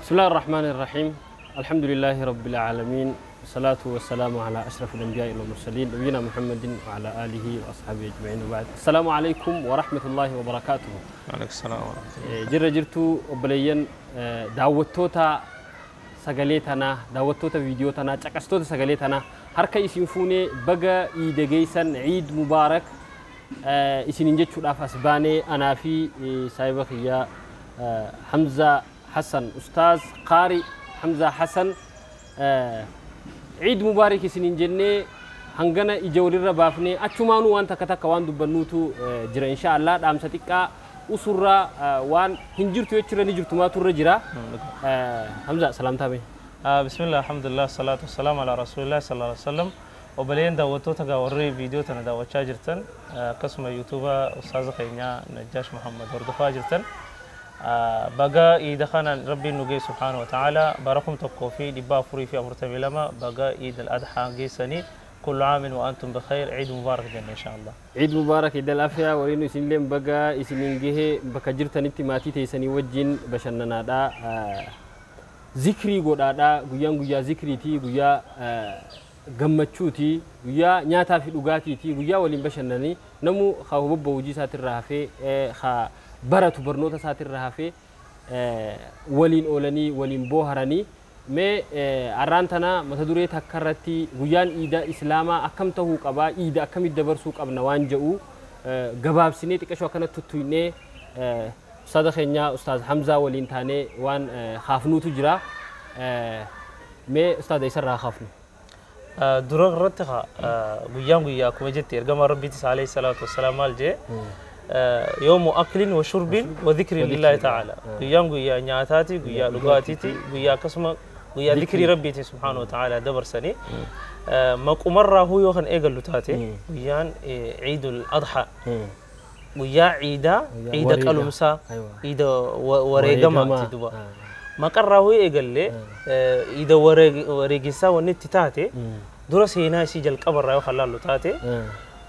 بسم الله الرحمن الرحيم الحمد لله رب العالمين والصلاة والسلام على أشرف الأنبياء والمرسلين نبينا محمد وعلى آله وأصحابه أجمعين وبعد السلام عليكم ورحمة الله وبركاته. وعليكم السلام ورحمة الله. جرى جرتو وبليين دعوتوتا سجلتنا دعوتوتا فيديوتنا تكستوتا سجلتنا هركا يسينفوني بقى إيدجيسن عيد مبارك إسنين جتشو الأفسباني أنا في سايبخيا حمزة حسن أستاذ قاري حمزة حسن عيد مبارك سنين جنة هنغنا إجوري ربافني أتشمانو وان تكتك وان دبنوتو جرا إن شاء الله دام ستيكا أسرة وان هنجرتو يجرا نجرتو ما ترجرا. حمزة سلام تابي. بسم الله الحمد لله الصلاة والسلام على رسول الله صلى الله عليه وسلم. وبلين دعوتو تجاوري فيديو تنا دعوة شاجرتن قسم يوتيوب أستاذ خينا نجاش محمد وردفا جرتن بقى إذا خان ربي نجي سبحانه وتعالى برقم تقوفي لبا فري في أمر لما بقى عيد الأضحى جيسني كل عام وأنتم بخير عيد مبارك جنة إن شاء الله. عيد مبارك عيد العافية ورينو سنلم بقى إسنين جه بقى جرتن إنتي تيسني وجين بشننا دا ذكري قد دا قيان قيا ذكري تي قيا gammachuu guyyaa nyaataa fi dhugaatiiti guyyaa waliin bashannanii namu haa bobba hojii isaatirraa hafee haa baratu barnoota isaatirraa hafee waliin oolanii waliin booharanii mee arraan tana mata duree takka irratti guyyaan iida islaamaa akkam tahuu qabaa iida akkamitti dabarsuu qabna waan jedhu gabaabsinee xiqqashoo akkana tuttuynee ustaaza keenya ustaaz Hamzaa waliin taanee waan haafnuutu jira mee ustaaza isarraa haafnu. درغ رتها قيام قيا كما جت إرجما ربي عليه الصلاة والسلام الجي يوم أكل وشرب وذكر لله تعالى قيام قيا نعتاتي قيا لغاتي قيا قسم قيا ذكر ربي سبحانه وتعالى دبر سني ما قمر هو يوخن إيجل لتاتي قيان عيد الأضحى قيا عيدا عيد قلمسا عيد وريجما تدوبا ما قرر هو إيجل لي إذا وريجسا ونت تاتي درس هنا سجل قبر رايو خلال تاتي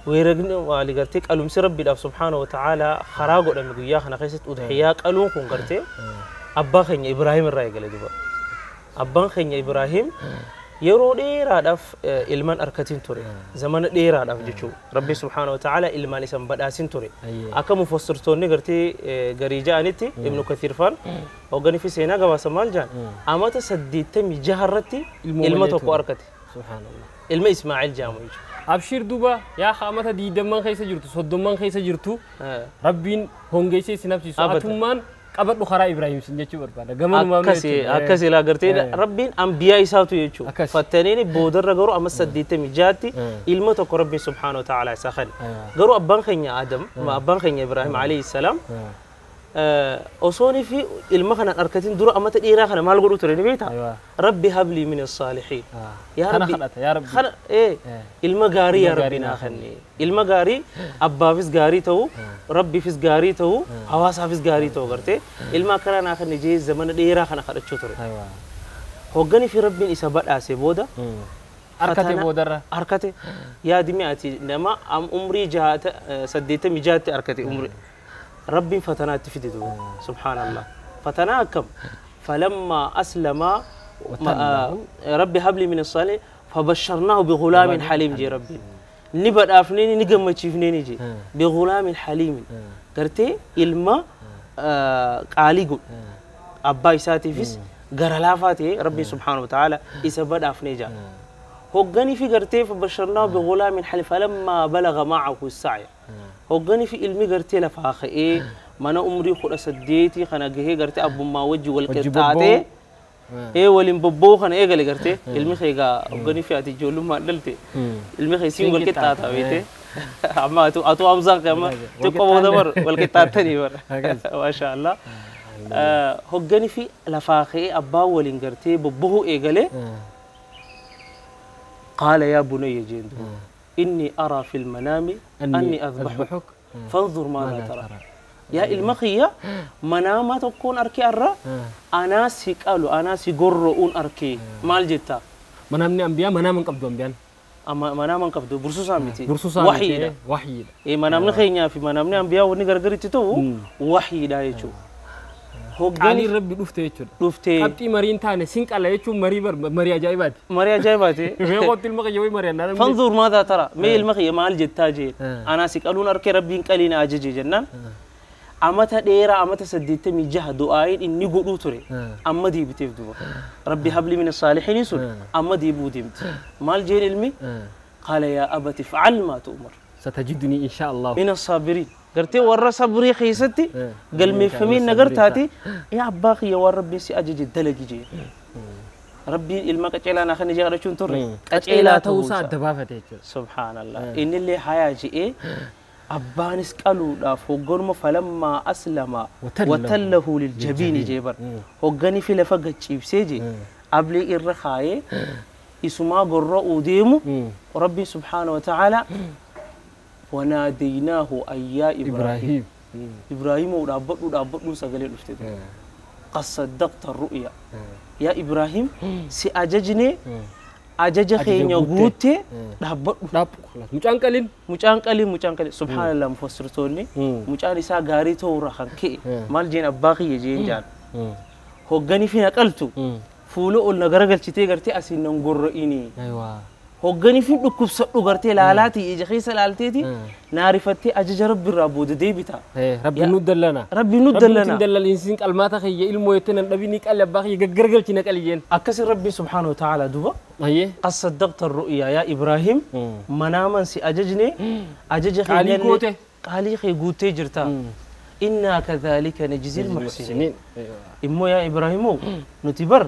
ويرجن والي قرتك ألوم سرب الله سبحانه وتعالى خراجو لما جيا خنا خيست أضحياك ألوم كون قرتي أبا خين إبراهيم الراي قال دوبا أبا خين إبراهيم يرو ديرا دف إلمان أركتين توري زمان ديرا دف جتشو ربي سبحانه وتعالى إلمان اسم بدأسين توري أكا مفسرتوني قرتي غريجة أنتي ابن كثير فان وغني في سينا جوا سمال جان أما تسديت مجهرتي إلما تقو أركتي سبحان الله إلما إسماعيل جامو يجو أبشر دوبا يا خامة دي دمان خيسة جرتو صدمان خيسة جرتو ربين هونجيسي سنفسي ساتومان قبل خرا إبراهيم سنجتشو بربادا جمال ما أكسي أكسي لا قرتي ربين أنبياء ساتو يجو فتنيني بودر رجرو أما سديت مجاتي إلما تقو ربي سبحانه وتعالى سخن جرو أبان خيني آدم ما أبان خيني إبراهيم عليه السلام أصوني في المخنا أركتين درو أما تديرا خنا مال قرو تريني بيتها ربي هب لي من الصالحين يا ربي يا ربي خنا إيه المجاري يا ربي ناخني المجاري أبا فيس جاري تو ربي فيس جاري تو حواس فيس جاري تو قرتي المكرا ناخني جي زمن ديرا خنا خرج شو أيوة هوجني في ربي إصابات آسي بودا أركتي بودرة أركتي يا دمياتي نما أم عمري جهات سديت مجات أركتي عمري ربي فتنات تفيدو سبحان الله فتنا كم فلما أسلم ربي هب لي من الصالح فبشرناه بغلام حليم جي ربي نبد أفنيني نجمع شيفنيني جي بغلام حليم قرتي إلما قاليجو أبا إساتي فيس غرلافاتي ربي سبحانه وتعالى إسبد أفنيجا هوجني في قرتي فبشرناه بغلام حليم فلما بلغ معه السعي هوجني في علمي قرتي لفاخ إيه ما أنا عمري خلاص سديتي خنا جه قرتي أبو ما وجه والقطعتي إيه ولين ببو خنا إيه قال قرتي علمي خيجا هوجني في أتي جولو ما دلتي علمي خيسيم والقطعة بيتي أما أتو أتو أمزاق أما تقوم دمر والقطعة تاني بر ما شاء الله هوجني في لفاخ إيه أبا ولين قرتي ببو إيه قال قال يا بني جندو إني أرى في المنام أني أذبحك فانظر ماذا ترى يا المخية منامة تكون أركي أرى أنا سيقالو أنا سيقرؤون أركي مال جتا منامني أنبياء منام قبضو أنبياء أما منام قبضو برسوسا متي برسوسا وحي وحي إيه منامني خينيا في منامني أنبياء ونقرقري تتو وحي دا يجو Qaaliin rabbi dhufte jechuudha. Dhuftee. Qabxii mariin taane sin qala jechuun marii marii ajaa'ibaati. Marii ajaa'ibaati. Mee qottu ilma kiyya wayii mari'annaa namni. Fanzur maadaa tara mee ilma kiyya maal jettaa jee anaa si qaluun arkee rabbiin qalii na ajaje jennaan amata dheeraa amata 86 du'aayin inni godhuu ture amma deebiteef duba rabbi habli min saalihiin sun amma deebi'uu deemti maal jeen ilmi qaala yaa abati ifcal maa tu'mar satajidunii insha Allah min assaabiriin gartee warra sabrii keessatti galmeeffamee nagartaati yaa abbaa kiyya waan rabbiin si ajaje dalagi jee rabbiin ilma qaceelaa naa kana jedhachuun turre qaceelaa ta'uusaa adda baafate jechuudha. Subhaanallah innillee hayaa je'ee abbaanis qaluudhaaf hogganuma falammaa aslama watallahu liljabiini jee bar hoggani fi lafa gacciibsee jee ablee irra kaayee isumaa gorra'uu deemu rabbiin subhaana wa ta'ala وناديناه أي يا إبراهيم إبراهيم ودابدو دابدو سغلي دفتي قد صدقت الرؤيا يا إبراهيم سي أججني أجج خينيا غوتي دابدو داب خلاص مچان قليل مچان قليل مچان قليل سبحان الله مفسرتوني مچان إسا غاري تورا خنكي مال جين أباقي يجين جان هوغني فينا قلتو فولو قلنا غرغلچتي غرتي أسين نغورئيني أيوه hoggani fi dhukkubsadhu gartee laalaati ija keessa laalteeti naarifattee ajaja rabbi irraa booda deebita. Rabbi nu dallana. Rabbi nu dallana. Rabbi dallaliinsiin qalmaata kiyya ilmoo jettee nan dhabini qalli abbaa kiyya gaggargalchi na qali jeen. Akkasi rabbi subhaanahu wa ta'ala duba. Qad saddaqta ru'yaa yaa Ibraahim manaaman si ajajne ajaja qaalii goote. Qaalii kee guuttee jirta. إنا كذلك نجزي المحسنين. إمو يا إبراهيم نتبر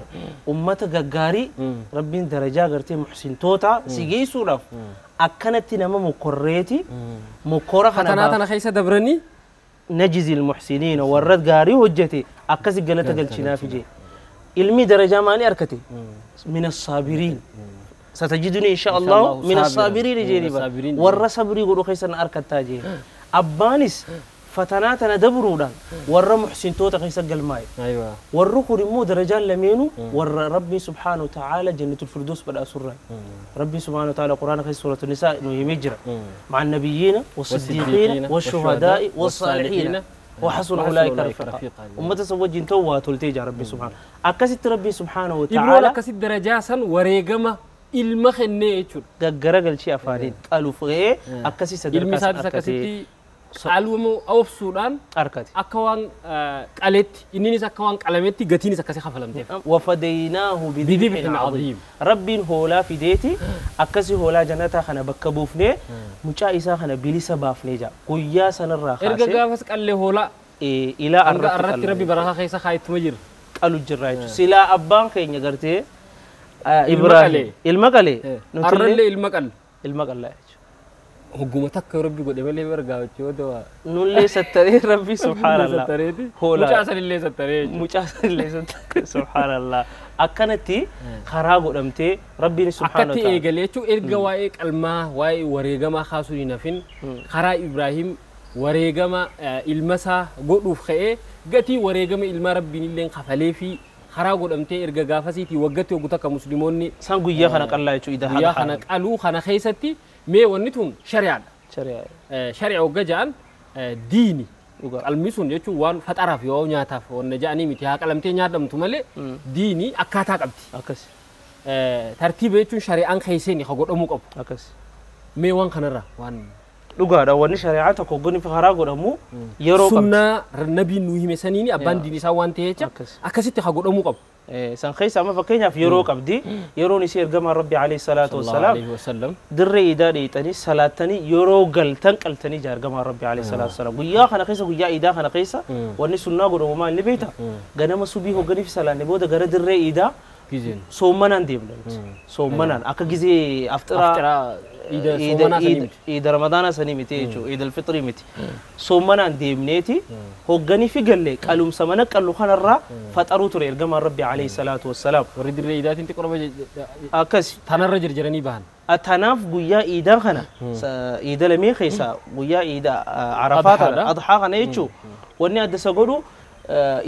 أمتك غاري ربين درجة غرتي محسن توتا سيجي سورف أكنت نما مقريتي مقرة خنا أنا خيسة دبرني نجزي المحسنين ورد غاري وجتي أكسي غلطة قلتنا في جي علمي درجة ماني أركتي من الصابرين ستجدني إن شاء الله من الصابرين جيني ور صبري يقولوا خيسة أركتها جي أبانس فتناتنا دبرودان ور محسن توتا خيسا قلماي ايوه ور مو درجان لمينو ور ربي سبحانه وتعالى جنة الفردوس بدا سورة ربي سبحانه وتعالى قرآن خيس سورة النساء انه يمجرى مع النبيين والصديقين والشهداء والصالحين وحسن اولئك رفيقا وما تزوج تو تلتيجا ربي سبحانه اكست ربي سبحانه وتعالى اكست درجاسا وريغما المخني غغرغل شي افانين قالوا فغي اكسي سدركا قالوا أوفسودان أركتي أكوان قالت إنني أكوان قلمتي قتيني سكسي خفلمتي وفديناه بذبح عظيم ربي هولا فديتي أكسي هولا جنتا خنا بكبوفني مچا إسا خنا بليسا بافني جا قويا سنرا خاسي إرجع قافس قال له هولا إيه إلى أرت ربي بركة خيسا خايت مجر قالوا الجراج سلا أبان خين يقرتي إبراهيم المقالي أرلي المقال المقال لا هجومتك ربي قد ملي برجع وتشوفه نولي ستري ربي سبحان الله هولا مش عسل اللي ستري مش عسل اللي ستري سبحان الله أكنتي خراب ورمتي ربي سبحانه وتعالى أكنتي إيجالي شو إرجع وايك الماء واي ورجع ما خاسوني نفين خرا إبراهيم ورجع ما المسا قلوف خيه جتي ورجع ما الماء ربي اللي خفلي في خرا قدمتي إرجع قافسيتي وقتي وقتك مسلموني سانقو يا خناق الله يشو إذا يا خناق ألو خنا خيستي مي ونتون شريعة شريعة شريعة وجان ديني المسون يشو وان فتعرف يو نياتف ونجاني متي هاك نياتم تملي ديني أكاتا قبتي أكس ترتيب يشون شريعة خيسيني خقول أمك أب أكس مي وان خنرا وان dhugaadha wanni shari'aa tokko goni fi karaa godhamu yeroo qabdi. Sunnaa nabiin nu hime saniini abbaan diin isaa waan ta'eef akkasitti haa godhamuu qabu. San keessa amma fakkeenyaaf yeroo qabdi yeroon isii ergamaan rabbi alayhi salaatu wassalaam dirree iidaa dheeyxanii salaatanii yeroo galtan qaltanii jaa ergamaan rabbi alayhi salaatu wassalaam guyyaa kana keessa guyyaa iidaa kana keessa wanni sunnaa godhamu maal ni beekta ganama subii hogganii fi salaanne booda gara dirree iidaa soommanaan deemna soommanaan akka gizee afxiraa إذا رمضان سني متى شو إذا الفطر متى صومنا ديمنيتي هوجني في قلة قالوا سمنا قالوا خنا الرا فتروا ترى الجماعة ربي عليه الصلاة والسلام ورد الرئيدات أنت قرب أكس تنرجع جراني بهن أتناف جويا إذا خنا إذا لم يخيسا جويا إذا عرفات أضحى خنا يشو وني أدسا قالوا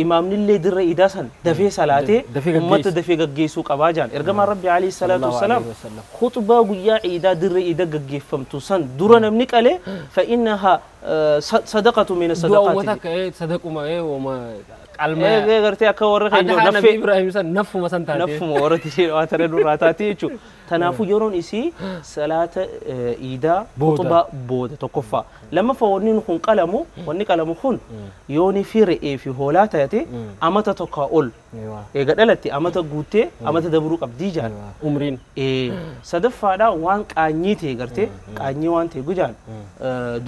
إمام اللي در إداسن دفي صلاته أمة دفي جيسو قباجان إرجع ربي عليه الصلاة والسلام خطبة ويا إذا در إذا جيفم تسن درنا منك عليه فإنها صدقة من الصدقات وتك إيه صدق وما إيه وما Qalma. Gartee akka warra keenya naffee Ibrahim san naffuma san taate. Naffuma warra tishee waa tana nurraa taate jechuudha. Kanaafuu yeroon isii salaata iidaa khutbaa booda tokkoffaa. Lammaffaa wanni kun qalamu wanni qalamu kun yooni fi re'ee fi hoolaa taate amata tokkaa ol. Eega dhalatte amata guuttee amata dabruu qabdii jaan. Umriin. Sadaffaadhaa waan qaanyii ta'e gartee qaanyii waan ta'e gujaan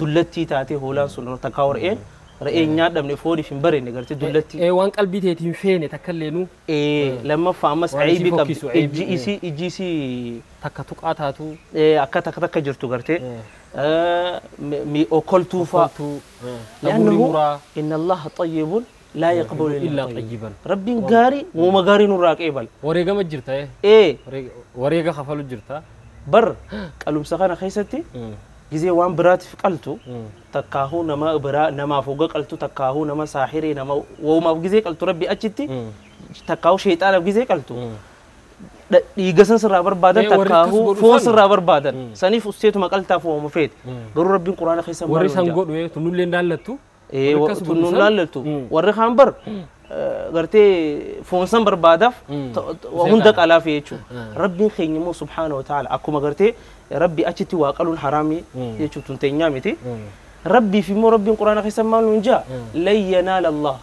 dullattii taate hoolaan sun takkaa re'een re'een nyaadhamne fooniif hin barenne gartee dullattii. Waan qalbii teetiin feene takka illeenuu. Lammaffaa ammas aybii qabdi ijji isii takka tuqaa taatu. Akka takka takka jirtu gartee. Okoltuu fa'a. Li'annahu inna Allaha xayyibun laa yaqbalu illaa xayyiban. Rabbiin gaarii uuma gaarii nurraa qeebala. Wareegama jirta. Wareega kafalu jirta. Bar qalumsa kana keessatti gizee waan biraatiif qaltu takkaahuu nama biraa namaaf hoga qaltu takkaahuu nama saahiree nama woomaaf gizee qaltu rabbi achitti takkaahuu sheexaanaaf gizee qaltu dhiiga san sirraa barbaadan takkaahuu foon sirraa barbaadan saniif usteetuma qaltaaf wooma feete garuu rabbiin quraana keessa warri san godhu tunnullee laallattu tunnuun laallattu warri kaan bar gartee foon san barbaadaaf hunda qalaaf jechuudha rabbiin keenya immoo subhaana wa ta'ala akkuma gartee rabbi achitti waa qaluun haraamii jechuun tun teenyaa miti rabbiif immoo rabbiin quraana keessa maal nuun jaa lan yanaala Allah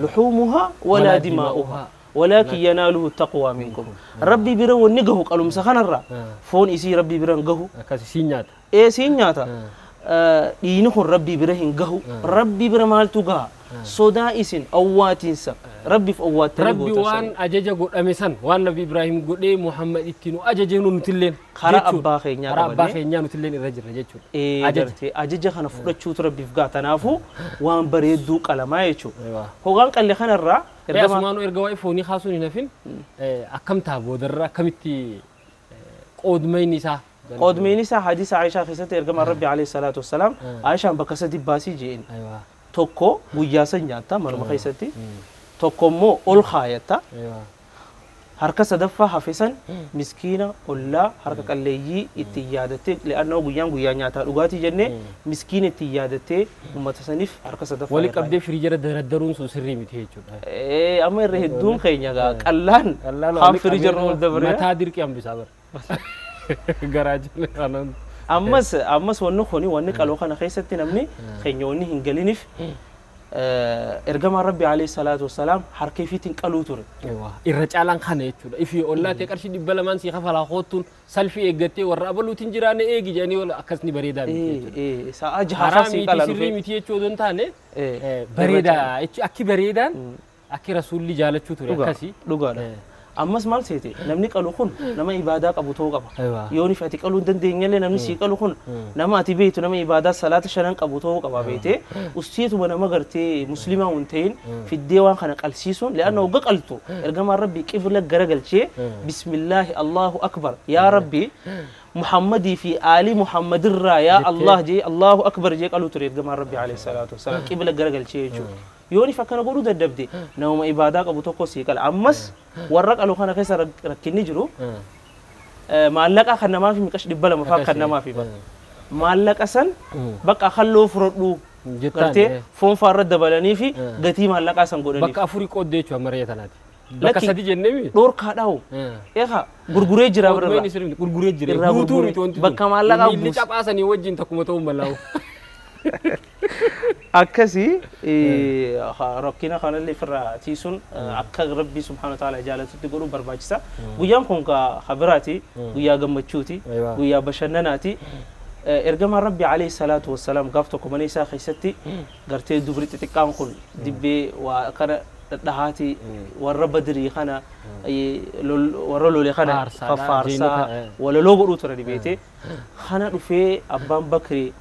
luhuumuhaa walaa dimaa'uhaa walaakin yanaaluhu taqwaa minkum rabbi bira wanni gahu qalumsa kanarraa foon isii rabbi bira hin gahu akkasi siin nyaata siin nyaata dhiini kun rabbi bira hin gahu rabbi bira maaltu gaha sodaa isin awwaatiinsa rabbiif awwaattanii rabbi waan ajaja godhame san waan nabi Ibrahim godhee Muhammad itti nu ajaje nu nutilleen karaa abbaa keenyaa karaa abbaa keenyaa nutilleen irra jirra jechuudha. Ajaja kana fudhachuutu rabbiif gaha tanaafuu waan bareedduu qalamaa jechuudha. Hogaan qalle kanarraa Asumaanuu erga waa'ee foonii kaasuun hin hafin akkam ta'a boodarra akkamitti qoodmayni isaa qoodmeen isaa hadiisa Aayishaa keessatti ergamaan Rabbi alayhi salaatu wassalaam Aayishaan bakka sadi baasii je'een tokko guyyaa san nyaatta manuma keessatti tokko immoo ol kaayatta harka sadaffaa hafe san miskiina ollaa harka qalleeyyii ittiin yaadattee li'annoo guyyaan guyyaa nyaataa dhugaatii jennee miskiina ittiin yaadattee uummata saniif harka sadaffaa wali qabdee firiijara daraddaruun sun sirrii miti jechuudha. Amma irra hedduun keenya gaa qallaan haan firiijarra ol dabaree mataa dirqii hambisaa bara. Garaa kanan. Ammas wanni kuni wanni qaloo kana keessatti namni keenya wanni hin galiniif ergamaan Rabbi alayhi salaatu wassalaam harka ifiitiin qaluu ture. Irra caalaan kana jechuudha. Ifii ollaa ta'e qarshii 200 sii kafalaa koottuun salfii eeggattee warra abaluutiin jiraanne eegi jedhanii akkasni bareedaa miti jechuudha. Sa'a jahaafaa sii qalaa dhufe. Sirrii miti jechuu osoo hin taane bareedaa akki bareedaan akki rasuulli jaalachuu ture akkasii. Dhugaadha. Ammas maal seete namni qalu kun nama ibaadaa qabu ta'uu qaba. Yoon ati qaluu hin dandeenyellee namni sii qalu kun nama ati beektu nama ibaadaa salaata shanan qabu ta'uu qaba beetee usteetuma nama gartee muslimaa hin ta'in fiddee waan kana qalsiisuun li'anna hogga qaltu ergamaan Rabbi qibla garagalchee bismillaahi Allahu akbar yaa Rabbi Muhammadii fi aalii Muhammadirraa yaa Allah jee Allahu akbar jee qaluu ture ergamaan Rabbi alayhi salaatu wassalaam qibla garagalchee jechuudha. Yoon akkana godhuu dadhabde namuma ibaadaa qabu tokko sii qala. Ammas warra qalu kana keessa rakkinni jiru maallaqa kan namaaf miqash 200 fa'aa kan namaaf maallaqa san bakka halluu fudhadhu gartee foon fa'aa irra dabalanii fi gatii maallaqaa san godhaniif. Bakka afurii qooddee jechuudha maree tanaati. Bakka sadi jennee mi? Dhoorkaa dhawu. Eegaa gurguree jira birra. Gurguree jira. Guutuu miti wanti bakka maallaqaa miilli caphaasanii wajjin takkuma ta'uu malaa'u. Akkasii rakkina kanallee ofirraa tiisuun akka Rabbi subhaana ta'ala jaalatutti godhuu barbaachisa. Guyyaan kun habiraati, guyyaa gammachuuti, guyyaa bashannanaati. Ergamaan Rabbi alayhi salaatu wassalaam gaaf tokko mana isaa keessatti gartee dubri xixiqqaan kun dibbee waa kana dhadhahaati warra badrii kana warra lole kana faffaarsaa walaloo godhuu ture dibeete. Kana dhufee abbaan Bakrii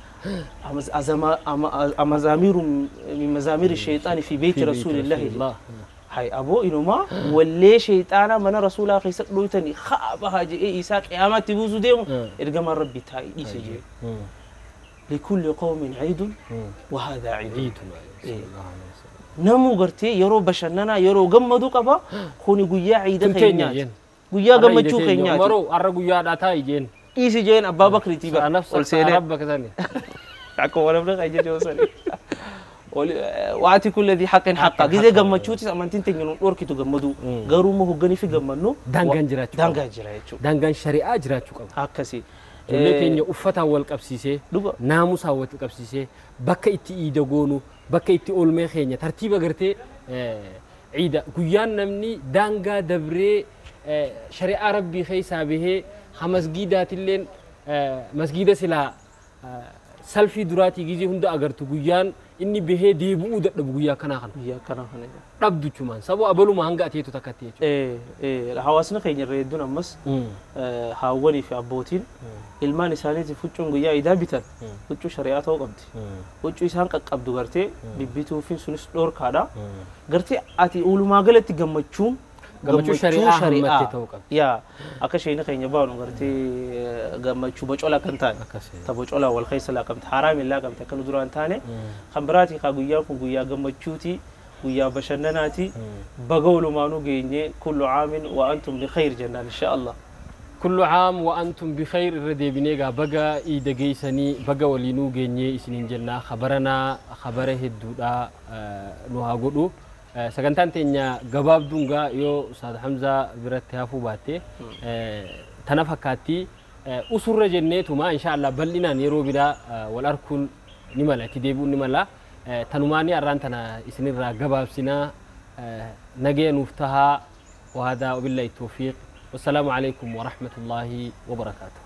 أمزامير من مزامير الشيطان في بيت رسول الله هاي أبو إنما ولي شيطانا من رسول الله خيسك لوتني خابها جئ إيساك يا تبوزو ديم إرجم ربي تاي إيسجي لكل قوم عيد وهذا عيد نمو قرتي يرو بشننا يرو جمدو قبا خوني قيا عيد خينيات قيا جمدو خينيات مرو أرجو يا داتاي جين إيسجين أبا بكر تيبا نفس ربك ثاني أكو ولا بلغ أجي جوسني Waati kulli dhi haqqin haqqa. Gizee gammachuutis amantiin teenya nu dhorkitu gammaduu. Garuu immoo hogganii fi gammannu Daangaan jiraachuu qaba. Daangaan jira jechuudha. Daangaan shari'aa jiraachuu qaba. Akkasii. Ijoollee keenya uffataan wal qabsiisee, Dhuga. naamusaan wal qabsiisee, bakka itti iida goonu, bakka itti oolmee keenya tartiiba gartee iida guyyaan namni daangaa dabree shari'aa rabbii keessaa bahee ha masgiidaatilleen masgiida silaa salfii duraatii gizee hunda agartu guyyaan inni bahee deebi'uu dadhabu guyyaa kanaa kana Guyyaa kana kana. dhabdu jechumaan saboo abaluma hanga ateetu takkatti jechuudha. Hawaasni keenya irra hedduun ammas haawwanii fi abbootiin ilmaan isaaniitiif huccuun guyyaa iidaa bitan huccuu shari'aa ta'uu qabdi. Huccuu isaan qaqqabdu gartee bibbituufi sunis dhoorkaadha. Gartee ati walumaa galatti gammachuun Gammachuu shari'aa hammattee ta'uu qabdi. Yaa akka isheen keenya baanu gartee gammachuu bocola kan taane ta bocola wal keessa laaqamte haraam hin laaqamte akka nu duraan taane kan biraati kaa guyyaan kun guyyaa gammachuuti guyyaa bashannanaati baga walumaanuu geenye kullu caamin wa antum bikhayr jennaan insha Allah. Kullu caam wa antum bikhayr irra deebinee egaa baga iida geessanii baga waliinuu geenyee isiniin jennaa khabaranaa khabara hedduudhaa nu haa godhu. Sagantaan teenya gabaabduun gaa yoo Ustaad Hamzaa biratti hafuu baatte tana fakkaatti usurra jenneetuma insha Allah bal'inaan yeroo biraa wal arkuun ni mala itti deebi'uun ni mala. Tanumaanii har'aan tana isinirraa gabaabsinaa nagaya nuuf tahaa وهذا وبالله التوفيق والسلام عليكم ورحمة الله وبركاته.